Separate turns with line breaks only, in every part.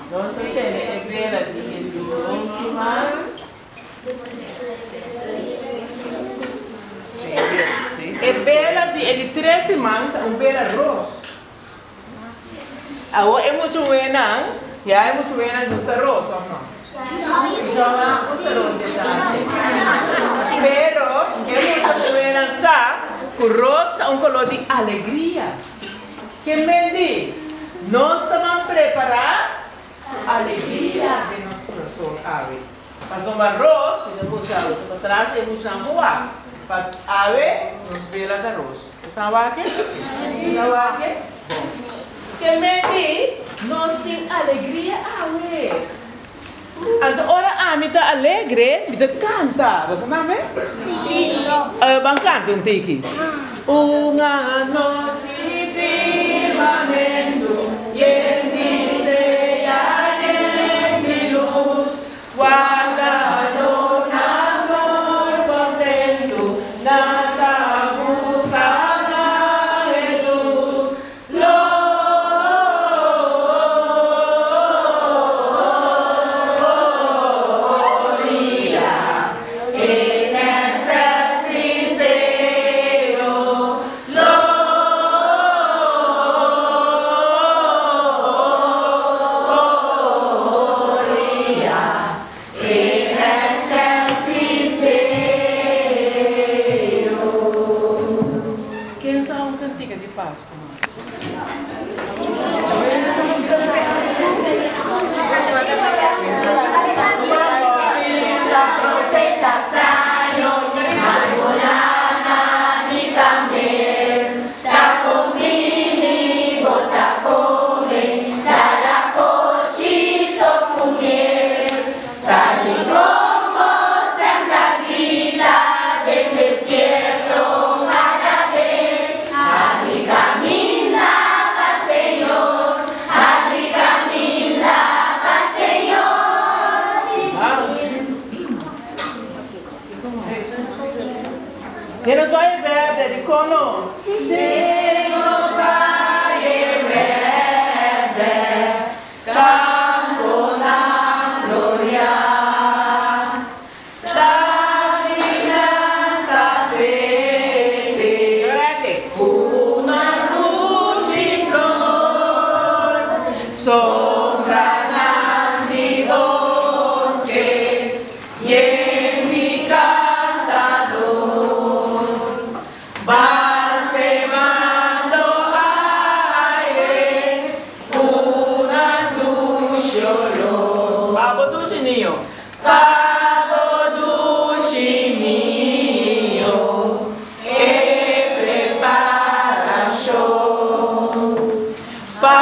Nos ta sende e bela di e di un siman. E bela di e di tres siman ta un bela ros. Awor e mucha muhénan, ya e mucha muhénan gusta ros òf no? No gusta ros di esaki. Pero e mucha muhénan sa ku ros ta un koló di alegria. Ke men di, Nos ta ban prepará ku alegria den nos kurason awe. Pasobra ros, mi ta buska awe, ta patras e muchanan por wak. Pa awe nos bela ta ros. Bo sa wak e? Bo sa wak e? Bon. Ke men di, Nos tin alegria awe. Anto ora ami ta alegre, mi ta kanta. Bo sa name?
Sí.
Ban kanta un tiki. Un anochi firmamentu yen di strea, yen di lus, Wardadónan tur kontentu, nan ta buska na Hesus. Gloria en excelsis Deo, Gloria en excelsis Deo. Ken sa un cantica di Pascu? Den nos vaye berde, dikon no? Den nos vaye berde, kamponan floria. Takinan ta pete, ku nan dushi flor. Sombranan di boske, yen di kantador. Balsemando aire, ku nan dushi olor. Pa bo dushi niño. Pa bo dushi niño, e preparashon. Pa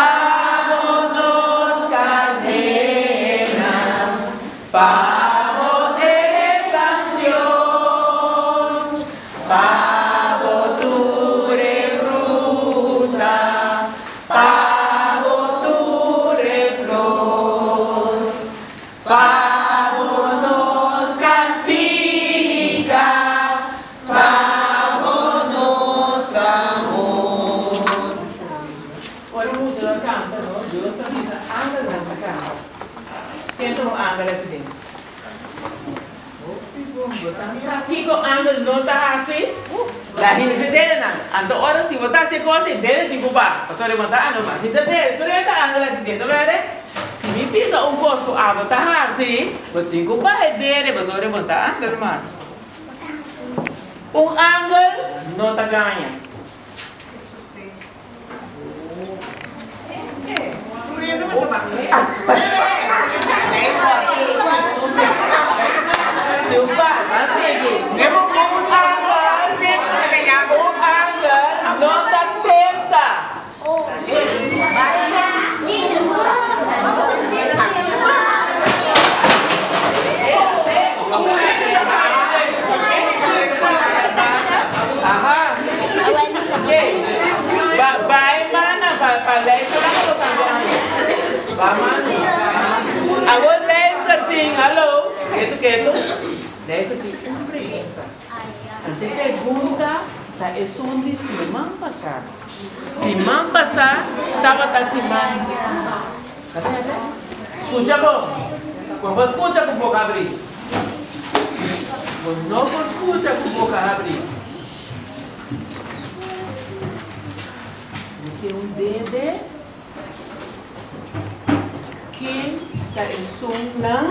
bo nos kadenas, pa bo e kansion. Pa bo tur e fruta, pa bo tur e flor. Pa bo nos kantika, pa bo nos amor. Ora muchanan kanta no, Dios ta bisa angelnan ta kanta. Ken ta un angel aki den? Bo sa kiko angel no ta hasi? La hende dedenan. Anto ora si bo ta hasi e kos ei, dede tin ku baha. Pasobra bo ta angel mas. Si ta dede, tur hende ta angel aki den, ta wèr? Si mi bisa un kos ku abo ta hasi, bo tin ku baha e dede pasobra bo ta angel mas. Un angel no ta gaña. Un angel no ta tenta. Vamos. Awor luister tin, hallo. Ketu ketu. Luister tin un pregunta. Anto e pregunta ta esun di siman pasá. Siman pasá tabata siman di pas. Skucha bon. Bo por skucha ku boka habrí. Bo no por skucha ku boka habrí. Mi tin un dede. Ken ta esunnan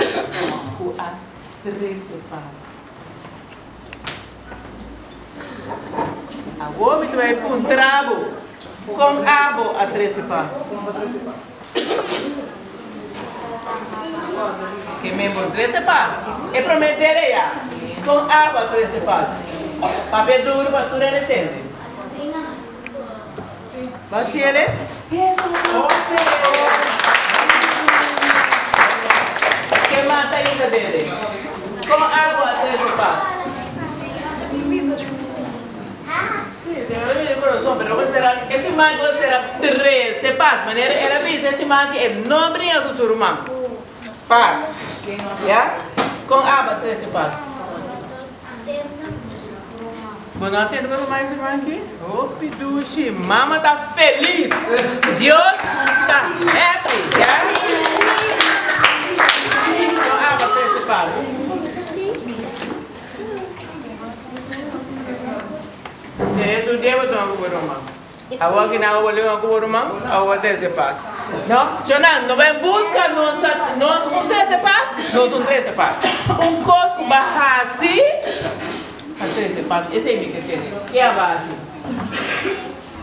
ku a trese pas? Awor mi ta bai puntra bo, kon abo a trese pas? Ke men bo trese pas? E promé dede ya, kon abo a trese pas? Papia duru pa tur hende tende. Basiele? Ke mata ainda dede? Kon agua a trese pas? Sí, Señor a bini corazon, pero bo sera, e siman bo sera trese pas. Manera el a bisa e siman aki e no bringa ku su ruman. Pas. Ya? Kon agua a trese pas? Bo no a tende bo ruman ese manki? Hopi dushi. Mama ta felis. Dios ta happy. Ya? No aba trese pas. Tene tur dia bo tuma ku bo ruman. Awor ki nan a wole ku bo ruman, awor bo trese pas. No? Shonan, no bai buska nos ta nos un trese pas, nos un trese pas. Un kos ku bo a hasi pa trese pas, esei mi ke tende. Ke a bo a hasi?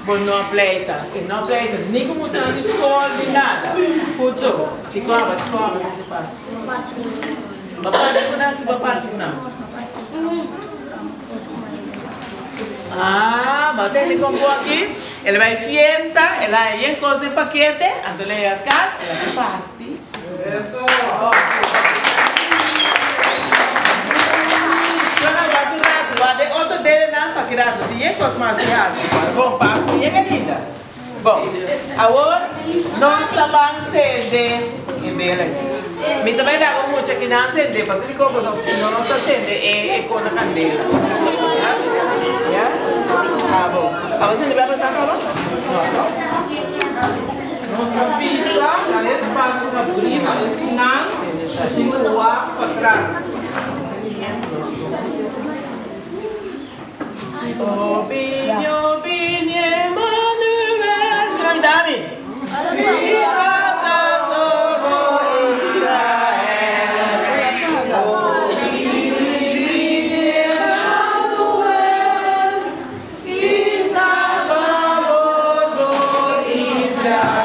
Bo no a pleita. E no a pleita ni ku muchanan di skol ni nada. Goed zo. Kiko a bo hasi? Kon a bo trese pas? Bo a parti ku nan? Si bo a parti ku nan? Ah, bo ta hasi con bo aki? El a bai fiesta, el a haña yen cos den pakete, anto el a yega cas, el a parti. Shona wak un rato, wak den otro dedenan pa ki rato tin yen cos mas di hasi. Bon, Pascu yega ainda. Bon, awor nos ta ban sende e bela aki. Mi ta bai laga un mucha kinan sende, pasobra di komo no nos ta sende e kos na kandela. Ya? Ya? Ah, bon. Abo sende bai pasa kaba? No, no?
Nos ta bisa na e espacio habrí pa esnan tin cu wak patras.
O bini, o bini, Emmanuel. Será que dá, mi? O bini, bini, Emmanuel. I Salvador do Israel.